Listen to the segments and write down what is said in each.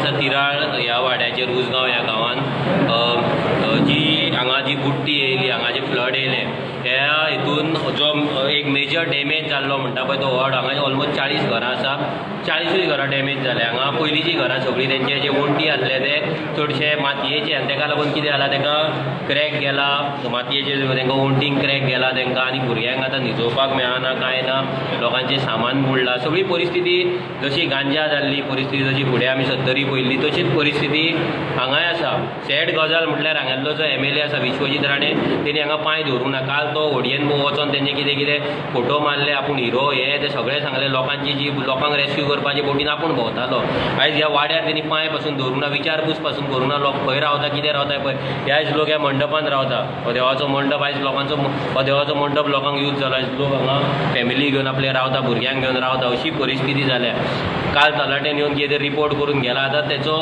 आसा तिराळ ह्या वाड्याचेर, उसगांव ह्या गांवान जी हांगा जी बुडटी येयली, हांगा जे फ्लड येयलें, ह्या हितून जो एक मेजर डॅमेज जाल्लो म्हणटा पळय तो व्हड. हांगा ऑलमोस्ट 40 घरां आसा, 40ूय घरां डॅमेज जाल्या. हांगा पयलींचीं घरां सगळीं, तेंचे जे वण्टी आसले ते चडशे मातयेचे आनी तेका लागून कितें जालां, तेका क्रॅक गेला. मातयेचे तेंकां वण्टींक क्रॅक गेला तेंकां आनी भुरग्यांक आतां न्हिजोवपाक मेळना, कांय ना. लोकांचें सामान बुडलां. सगळी परिस्थिती जशी गांजा जाल्ली परिस्थिती, जशी फुडें आमी सत्तरी पळयल्ली, तशीच परिस्थिती हांगाय आसा. सॅड गजाल म्हटल्यार हांगेल्लो जो एमएलए आसा विश्वजीत राणे, तेणी हांगा पांय धरूंक ना. काल तो होडयेन वचोन तेंचे कितें कितें फोटो मारले, आपूण हिरो हे ते सगळें सांगलें. लोकांची जी लोकांक रेस्क्यू करपाची बोटीन आपूण भोंवतालो. आयज ह्या वाड्यार तेणी पांय पासून धरूंक ना, विचारपूस पासून करूंक ना. लोक खंय रावता, कितें रावता पळय. हे आयज लोक ह्या मंडपान रावता. हो देवाचो मंडप आयज लोकांचो, हो देवाचो मंडप लोकांक यूज जाला. आयज लोक हांगा फॅमिली घेवन आपले रावता, भुरग्यांक घेवन रावता, अशी परिस्थिती जाल्या. काल तलाट्यान येवन कितें रिपोर्ट करून गेला. आतां तेचो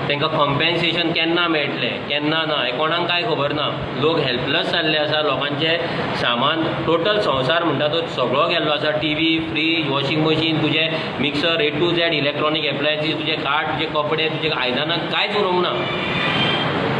तांकां कंपेन्सेशन केन्ना मेळटलें, केन्ना ना, हें कोणाक कांय खबर ना. लोक हेल्पलस जाल्ले आसा. लोकांचें सामान, टोटल संवसार म्हणटा तो सगळो गेल्लो आसा. टीवी, फ्रीज, वॉशिंग मशीन, तुजें mixer, A to Z electronic appliances, तुजें खाट, तुजे कपडे, तुजे आयदनां, कांयच उरूंक ना.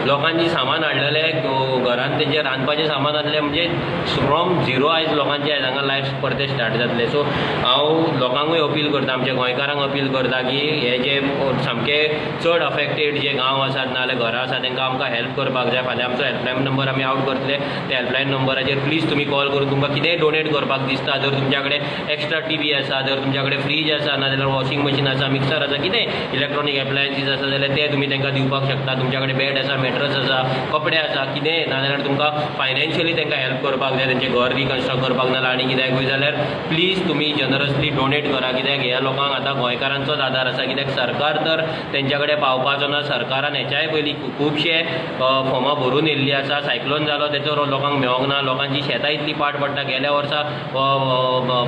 लोकांनी सामान हाडलेलें, घरान तेंचें रांदपाचें सामान आहलें, म्हणजे फ्रॉम झिरो आयज लोकांचें आयज हांगा लायफ परतें स्टार्ट जातलें. सो हांव लोकांकूय अपील करता, आमच्या गोंयकारांक अपील करता की हे जे सामके चड अफेक्टेड जे गांव आसात नाजाल्यार घरां आसा, तांकां आमकां हेल्प करपाक जाय. फाल्यां आमचो हेल्पलायन नंबर आमी आवट करतले. त्या हेल्पलायन नंबराचेर प्लीज तुमी कॉल करून तुमकां कितेंय डोनेट करपाक दिसता, जर तुमच्या कडेन एक्स्ट्रा टीवी आसा, जर तुमच्या कडेन फ्रीज आसा, नाजाल्यार वॉशिंग मशीन आसा, मिक्सर आसा, कितेंय इलेक्ट्रॉनीक एप्लायन्सीस आसा जाल्यार ते तुमी तांकां दिवपाक शकता. तुमच्या कडेन बेड आसा, मॅट्रस आसा, कपडे आसा, कितेंय, नाजाल्यार तुमकां फायनान्शियली तांकां हेल्प करपाक जाय, तेंचें घर रिकन्स्ट्रक्ट करपाक नाजाल्यार आनी कित्याकूय जाल्यार प्लीज तुमी जनरसली डोनेट करा. कित्याक ह्या लोकांक आतां गोंयकारांचोच आदार आसा, कित्याक सरकार तर तेंच्या कडेन पावपाचो ना. सरकारान हेच्याय पयलीं खुबशे फॉर्मां भरून येयल्लीं आसा. सायक्लोन जालो, तेचो लोकांक मेळोंक ना. लोकांची शेतां इतली पाड पडटा. गेल्या वर्सा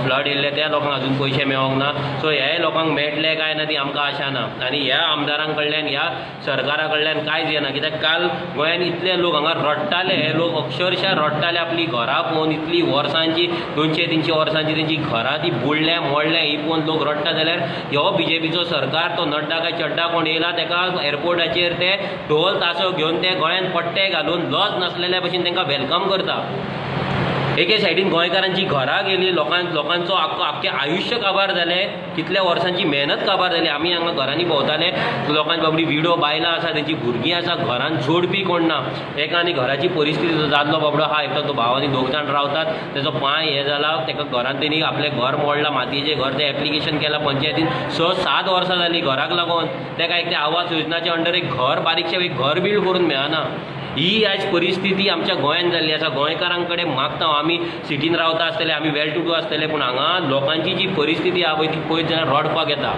फ्लड येयल्ले, त्या लोकांक अजून पयशे मेळोंक ना. सो हे लोकांक मेळटले काय ना ती आमकां आशा ना. आनी ह्या आमदारां कडल्यान, ह्या सरकारा कडल्यान कांयच येना, कित्याक काल गोंयान इतले लोक हांगा रडटाले. हे लोक अक्षरशा रडटाले आपली घरां पळोवन. इतली वर्सांची, 200-300 वर्सांची तेंची घरां ती बुडल्या, मोडल्या, ही पळोवन लोक रडटा जाल्यार ह्यो बीजेपीचो सरकार, तो नड्डा काय चड्डा कोण येयला, तेका एअरपोर्टाचेर ते ढोल तासो घेवन, ते गोंयान पट्टे घालून लज नासलेल्या भशेन तांकां welcome करता. एके सायडीन गोंयकारांची घरां गेली, लोकांचो आख्खो आख्खें आयुश्य काबार जालें, कितल्या वर्सांची मेहनत काबार जाली. आमी हांगा घरांनी भोंवताले, लोकांची बाबडी विडो बायलां आसा, तेंची भुरगीं आसा, घरान जोडपी कोण ना. एका आनी घराची परिस्थिती, तो दादलो बाबडो आहा एकटो, तो भाव आनी दोग जाण रावतात. तेजो पांय हे जाला, तेका घरान तेणी आपलें घर मोडलां, मातयेचें घर. तें एप्लिकेशन केलां पंचायतीन, 6-7 वर्सां जालीं घराक लागून. तेका एक तें आवास योजनाच्या अंडर एक घर, बारीकशें एक घर बिल्ड करून मेळना. ही आयज परिस्थिती आमच्या गोंयांत जाल्ली आसा. गोंयकारां कडेन मागता हांव, आमी सिटीन रावता आसतले, आमी वेल टू do आसतले, पूण हांगा लोकांची जी परिस्थिती आहा पळय, ती पळयत जाल्यार रडपाक येता.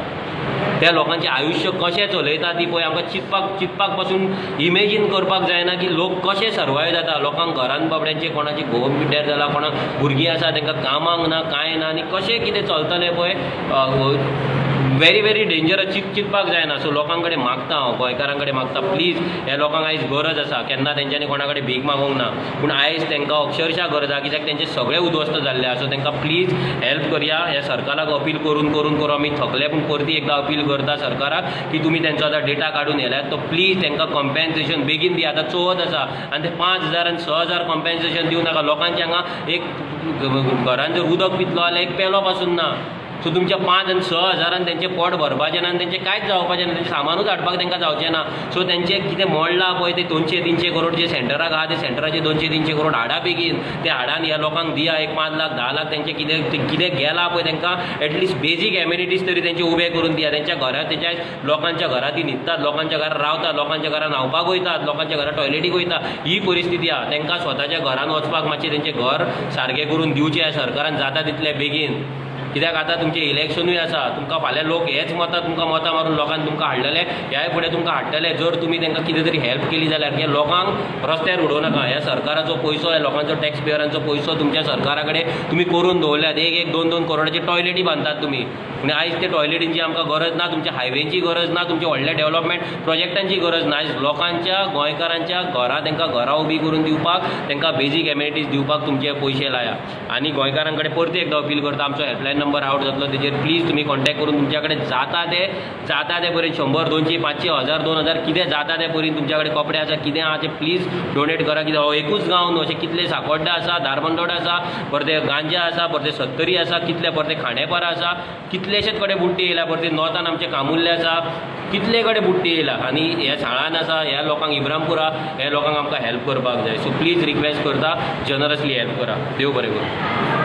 त्या लोकांचें आयुश्य कशें चलयता ती पळय आमकां चिंतपाक पासून इमेजीन करपाक जायना की लोक कशे सर्वायव जाता. लोकांक घरान बाबड्यांचे कोणाचे घोव पिड्ड्यार जाला, कोणाक भुरगीं आसा, तांकां कामाक ना, कांय ना आनी कशें कितें चलतलें पळय, व्हेरी व्हेरी डेंजरस, चिंतपाक जायना. सो लोकां कडेन मागता हांव, गोंयकारां कडेन मागता, प्लीज, ह्या लोकांक आयज गरज आसा. केन्ना तेंच्यांनी कोणा कडेन भीक मागूंक ना, पूण आयज तांकां अक्षरशा गरज आहा, कित्याक तेंचें सगळें उद्ध्वस्त जाल्लें आसा. सो तांकां प्लीज हेल्प करया. ह्या सरकाराक अपील करून करून करून आमी थकले, पूण परती एकदां अपील करता सरकाराक की तुमी तेंचो आतां डेटा काडून येल्यात, तो प्लीज तांकां कंपेन्सेशन बेगीन दिया. आतां चवथ आसा आनी ते 5000 आनी 6000 कंपेन्सेशन दिवं नाका. लोकांचे हांगा एक घरान जर उदक पितलो जाल्यार एक पेलो पासून ना. सो तुमच्या 5 आनी 6 हजारान तेंचें पोट भरपाचें ना आनी तेंचें कांयच जावपाचें ना. तेंचें सामानूच हाडपाक तांकां जावचें ना. सो तेंचें कितें मोडलां पळय, ते 200-300 करोड जे सेंटराक आहा, ते सेंटराचे 200-300 करोड हाडा बेगीन. ते हाडान ह्या लोकांक दिया एक 5 लाख, 10 लाख. तेंचें कितें कितें गेलां पळय, तांकां एटलिस्ट बेजीक एमिनिटीज तरी तेंचे उबे करून दिया. तेंच्या घरांत, तेंच्या लोकांच्या घरांत ती न्हिदतात, लोकांच्या घरांत रावतात, लोकांच्या घरांत न्हांवपाक वयतात, लोकांच्या घरांत टॉयलेटीक वयता, ही परिस्थिती आहा. तांकां स्वताच्या घरान वचपाक मातशें तेंचें घर सारकें करून दिवचें सरकारान जाता तितलें बेगीन, कित्याक आतां तुमचें इलेक्शनूय आसा. तुमकां फाल्यां लोक हेच मतां, तुमकां मतां मारून लोकांनी तुमकां हाडलेले, ह्याय फुडें तुमकां हाडटले जर तुमी तांकां कितें तरी हेल्प केली जाल्यार. हे लोकांक रस्त्यार उडोवं नाका. ह्या सरकाराचो पयसो, ह्या लोकांचो, टॅक्स पेयरांचो पयसो तुमच्या सरकारा कडेन तुमी करून दवरल्यात. एक एक दोन दोन करोडाची टॉयलेटी बांदतात तुमी, पूण आयज ते टॉयलेटींची आमकां गरज ना, तुमच्या हायवेंची गरज ना, तुमच्या व्हडल्या डेव्हलपमेंट प्रोजेक्टांची गरज ना. आयज लोकांच्या, गोंयकारांच्या घरां, तांकां घरां उबीं करून दिवपाक, तांकां बेजीक एमिनिटीज दिवपाक तुमचे पयशे लाया. आनी गोंयकारां कडेन परती एकदां अपील करता, आमचो हेल्पलायन नंबर नंबर आवट जातलो, तेजेर प्लीज तुमी कॉन्टॅक्ट करून तुमच्या कडेन जाता ते जाता ते परीन, 100, 200, 500, 1000, 2000, कितें जाता ते परीन तुमच्या कडेन कपडे आसा, कितें आहा ते प्लीज डोनेट करा. कित्याक हो एकूच गांव न्हू, अशें कितले साकोड्डा आसा, धारबांदोडा आसा, परते गांजा आसा, परते सत्तरी आसा, कितले परते खांडेपारा आसा, कितलेशेच कडेन बुडटी येयल्या. परते नॉर्थान आमचे कामुर्ले आसा, कितले कडेन बुडटी येयला आनी ह्या साळान आसा. ह्या लोकांक, इब्रामपुरा ह्या लोकांक आमकां हेल्प करपाक जाय. सो प्लीज रिक्वेस्ट करता, जनरसली हेल्प करा. देव बरें करूं.